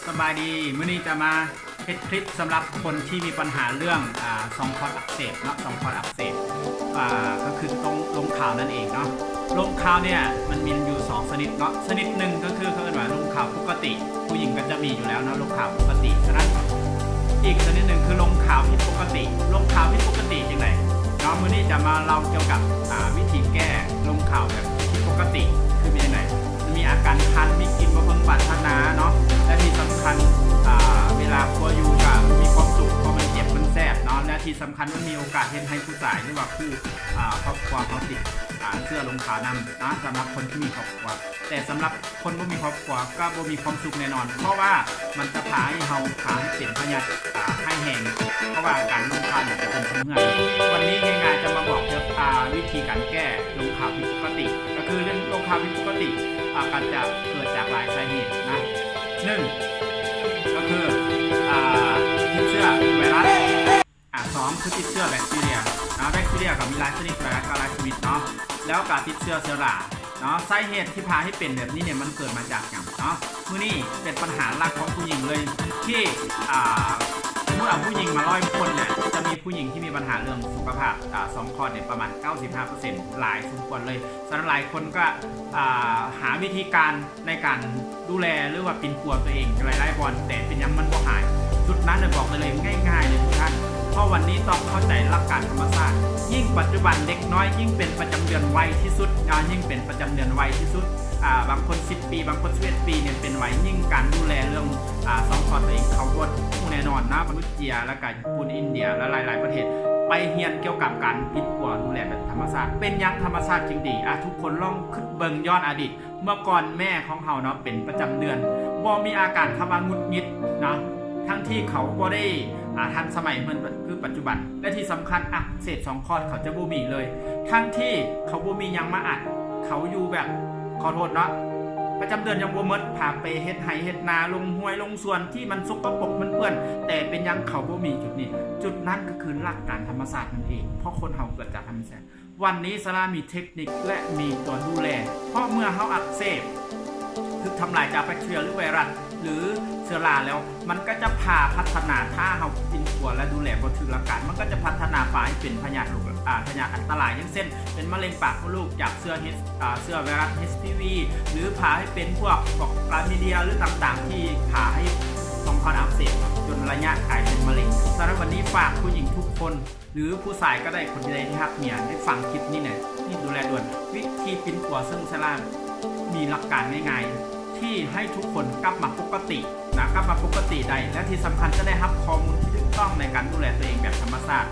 ສະບາຍດີ ມື້ນີ້ຈະມາເຮັດຄລິບສຳລັບຄົນທີ່ມີບັນຫາເລື່ອງ ອາ ຊ່ອງຄອດອັກເສບເນາະ ຊ່ອງຄອດອັກເສບ ອາ ກໍຄືຕົງລົງຂາວນັ້ນເອງເນາະ. ລົງຂາວເນີ້ຍມັນມີຢູ່ສອງຊະນິດເນາະ ຊະນິດໜຶ່ງກໍຄືເຂົາເອີ້ນວ່າລົງຂາວປົກກະຕິ ຜູ້ຍິງກໍຈະມີຢູ່ແລ້ວເນາະ ລົງຂາວປົກກະຕິ. ສະນັ້ນ ອີກຊະນິດໜຶ່ງຄືລົງຂາວຜິດປົກກະຕິ. ລົງຂາວຜິດປົກກະຕິຈັ່ງໃດເນາະ? ມື້ນີ້ຈະມາເລົ່າກ່ຽວກັບ ອາ ວິທີແກ້ລົງຂາວແບບຜິດປົກກະຕິ ຄືເປັນຈັ່ງໃດ? ມັນມີອາການຄັນ ມີກິ່ນບໍ່ເພິ່ງປາດຖະໜາເນາະ ແລະ ທີ່ສຳຄັນ ອາ ເວລາຄົວຢູ່ກໍບໍ່ມີຄວາມສຸກ ເພາະມັນເຈັບ ມັນແສບເນາະ ແລະ ທີ່ສຳຄັນມັນມີໂອກາດເຮັດໃຫ້ຜູ້ຊາຍ ຫຼືວ່າຄູ່ ອາ ຄອບຄົວເຮົາຕິດ ອາ ເຊື້ອລົງຂາວນຳເນາະ ສຳລັບຄົນທີ່ມີຄອບຄົວ. ແຕ່ສຳລັບຄົນບໍ່ມີຄອບຄົວກໍບໍ່ມີຄວາມສຸກແນ່ນອນ ເພາະວ່າມັນຈະພາໃຫ້ເຮົາ ພາໃຫ້ເປັນພະຍາດ ອາ ຮ້າຍແຮງ ເພາະວ່າການລົງຂາວນີ້ຈະເປັນເຫື່ອນ. ວັນນີ້ງ່າຍໆ ຈະມາບອກ ອາ ວິທີການແກ້ລົງຂາວຜິດປົກກະຕິ ກໍຄືເລື່ອງລົງຂາວຜິດປົກກະຕິ ອາ ກໍຈະເກີດຈາກຫຼາຍສາເຫດນະ. ໜຶ່ງ ກໍຄື ອາ ຕິດເຊື້ອໄວຣັສ ອາ ສອງ ຄືຕິດເຊື້ອແບັກທີເຣຍເນາະ ແບັກທີເຣຍກໍມີຫຼາຍຊະນິດ ໄວຣັສກໍຫຼາຍຊະນິດເນາະ ແລ້ວກໍຕິດເຊື້ອເຊື້ອລາເນາະ. ສາເຫດທີ່ພາໃຫ້ເປັນແບບນີ້ເນຍ ມັນເກີດມາຈາກຫຍັງເນາະ? ມື້ນີ້ເປັນບັນຫາຫຼັກຂອງຜູ້ຍິງເລີຍ ທີ່ ອາ ສົມມຸດເອົາຜູ້ຍິງມາຮ້ອຍຄົນເນຍ ຈະມີຜູ້ຍິງທີ່ມີບັນຫາເລື່ອງສຸຂະພາບ ອາ ຊ່ອງຄອດເນຍປະມານເກົ້າສິບຫ້າເປີເຊັນ ຫຼາຍສົມຄວນເລີຍ. ສະນັ້ນຫຼາຍຄົນກໍ ອາ ຫາວິທີການ ໃນການດູແລ ຫຼືວ່າປິ່ນປົວຕົວເອງຫຼາຍໆບ່ອນ ແຕ່ເປັນຫຍັງມັນບໍ່ຫາຍ? ຈຸດນັ້ນນະ ບອກໄດ້ເລີຍ ງ່າຍໆເລີຍທຸກທ່ານ ເພາະວັນນີ້ຕ້ອງເຂົ້າໃຈຫຼັກການທຳມະຊາດ. ຍິ່ງປັດຈຸບັນເດັກນ້ອຍຍິ່ງເປັນປະຈຳເດືອນໄວທີ່ສຸດນະ ຍິ່ງເປັນປະຈຳເດືອນໄວທີ່ສຸດ ອາ ບາງຄົນສິບປີ ບາງຄົນສິບເອັດປີນີ້ເປັນໄວ. ຍິ່ງການດູແລເລື່ອງ ອາ ຊ່ອງຄອດຕົວເອງ ເຂົາບໍ່ຮູ້ແນ່ນອນນະ ມະນຸດເຈຍ ແລ້ວກະຍີ່ປຸ່ນ ອິນເດຍ ແລະ ຫຼາຍໆປະເທດ ໄປຮຽນກ່ຽວກັບການປິ່ນປົວດູແລແບບທຳມະຊາດ. ເປັນຫຍັງທຳມະຊາດຈຶ່ງດີ? ອາ ທຸກຄົນລອງຄິດເບິ່ງຍ້ອນອະດີດ ເມື່ອກ່ອນແມ່ຂອງເຮົາເນາະ ເປັນປະຈຳເດືອນ ບໍ່ມີອາການຄຳວ່າຫງຸດຫງິດເນາະ ທັງທີ່ເຂົາບໍ່ໄດ້ ອາ ທັນສະໄໝເໝືອນຄືປັດຈຸບັນ ແລະ ທີ່ສຳຄັນອັກເສບຊ່ອງຄອດເຂົາຈະບໍ່ມີເລີຍ ທັງທີ່ເຂົາບໍ່ມີຫຍັງມາອັດ ເຂົາຢູ່ແບບ ຂໍໂທດເນາະ ປະຈຳເດືອນຍັງບໍ່ໝົດ ພາໄປເຮັດໄຮ່ເຮັດນາ ລົງຫ້ວຍລົງສວນທີ່ມັນສົກກະປົກມັນເປື້ອນ ແຕ່ເປັນຫຍັງເຂົາບໍ່ມີຈຸດນີ້? ຈຸດນັ້ນກໍຄືຫຼັກການທຳມະຊາດນັ້ນເອງ ເພາະຄົນເຮົາເກີດຈາກທຳມະຊາດ. ວັນນີ້ຊາລາມີເທັກນິກ ແລະ ມີຕົວດູແລ ເພາະເມື່ອເຮົາອັກເສບ ຖືກທຳລາຍຈາກແບັກທີເຣຍ ຫຼື ໄວຣັສ ຫຼື ເຊື້ອລາແລ້ວ ມັນກໍຈະພາພັດທະນາ ຖ້າເຮົາປິ່ນປົວ ແລະ ດູແລບໍ່ຖືກຫຼັກການ ມັນກໍຈະພັດທະນາພາໃຫ້ເປັນພະຍາດໂລກ ອາ ພະຍາດອັນຕະລາຍ ຢ່າງເຊັ່ນ ເປັນມະເຮັງປາກມົດລູກ ຈາກເຊື້ອ ເອດສ໌ ອາ ເຊື້ອໄວຣັສ ເອດສ໌ ພີ ວີ ຫຼື ພາໃຫ້ເປັນພວກ ພວກຄລາມີເດຍ ຫຼື ຕ່າງໆ ທີ່ພາໃຫ້ຊ່ອງຄອດອັກເສບ ຈົນໄລຍະກາຍເປັນມະເຮັງ. ສະນັ້ນວັນນີ້ຝາກຜູ້ຍິງທຸກຄົນ ຫຼື ຜູ້ຊາຍກໍໄດ້ ຄົນໃດທີ່ຮັກເມຍ ໄດ້ຟັງຄລິບນີ້ນະ ຮີບດູແລດ່ວນ. ວິທີປິ່ນປົວເຊິ່ງຊາລາມີຫຼັກການງ່າຍໆ ທີ່ໃຫ້ທຸກຄົນກັບມາປົກກະຕິນະ ກັບມາປົກກະຕິໄດ້ ແລະ ທີ່ສຳຄັນຈະໄດ້ຮັບຂໍ້ມູນທີ່ຖືກຕ້ອງໃນການດູແລຕົວເອງແບບທຳມະຊາດ.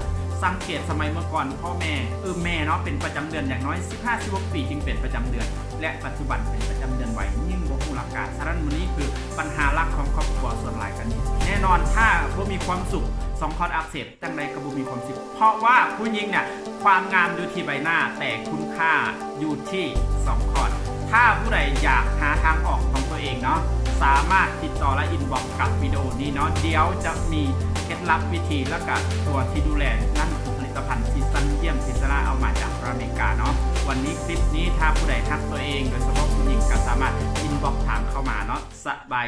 ສັງເກດສະໄໝເມື່ອກ່ອນ ພໍ່ແມ່ ເອີ ແມ່ເນາະ ເປັນປະຈຳເດືອນຢ່າງໜ້ອຍສິບຫ້າ ສິບຫົກປີຈຶ່ງເປັນປະຈຳເດືອນ ແລະ ປັດຈຸບັນເປັນປະຈຳເດືອນໄວ ຍິ່ງບໍ່ຮູ້ຫຼັກການ. ສະນັ້ນ ມື້ນີ້ຄືບັນຫາຫຼັກຂອງຄອບຄົວສ່ວນຫຼາຍກໍນີ້. ແນ່ນອນ ຖ້າບໍ່ມີຄວາມສຸກ ຊ່ອງຄອດອັກເສບ ຈັ່ງໃດກໍບໍ່ມີຄວາມສຸກ ເພາະວ່າຜູ້ຍິງເນຍ ຄວາມງາມຢູ່ທີ່ໃບໜ້າ ແຕ່ຄຸນຄ່າຢູ່ທີ່ຊ່ອງຄອດ. ຖ້າຜູ້ໃດຢາກຫາທາງອອກຂອງຕົວເອງເນາະ ສາມາດຕິດຕໍ່ ແລະ ອິນບັອກກັບວິດີໂອນີ້ເນາະ ດຽວຈະມີເຄັດລັບ ວິທີ ແລະ ກະຕົວທີ່ດູແລ ນັ້ນຄືຜະລິດຕະພັນທີ່ຊັ້ນຢ້ຽມ ທີ່ຊາລາເອົາມາຈາກສະຫະລັດອາເມລິກາເນາະ. ວັນນີ້ຄລິບນີ້ ຖ້າຜູ້ໃດຮັກຕົວເອງ ໂດຍສະເພາະຜູ້ຍິງ ກໍສາມາດອິນບັອກຖາມເຂົ້າມາເນາະ. ສະບາຍ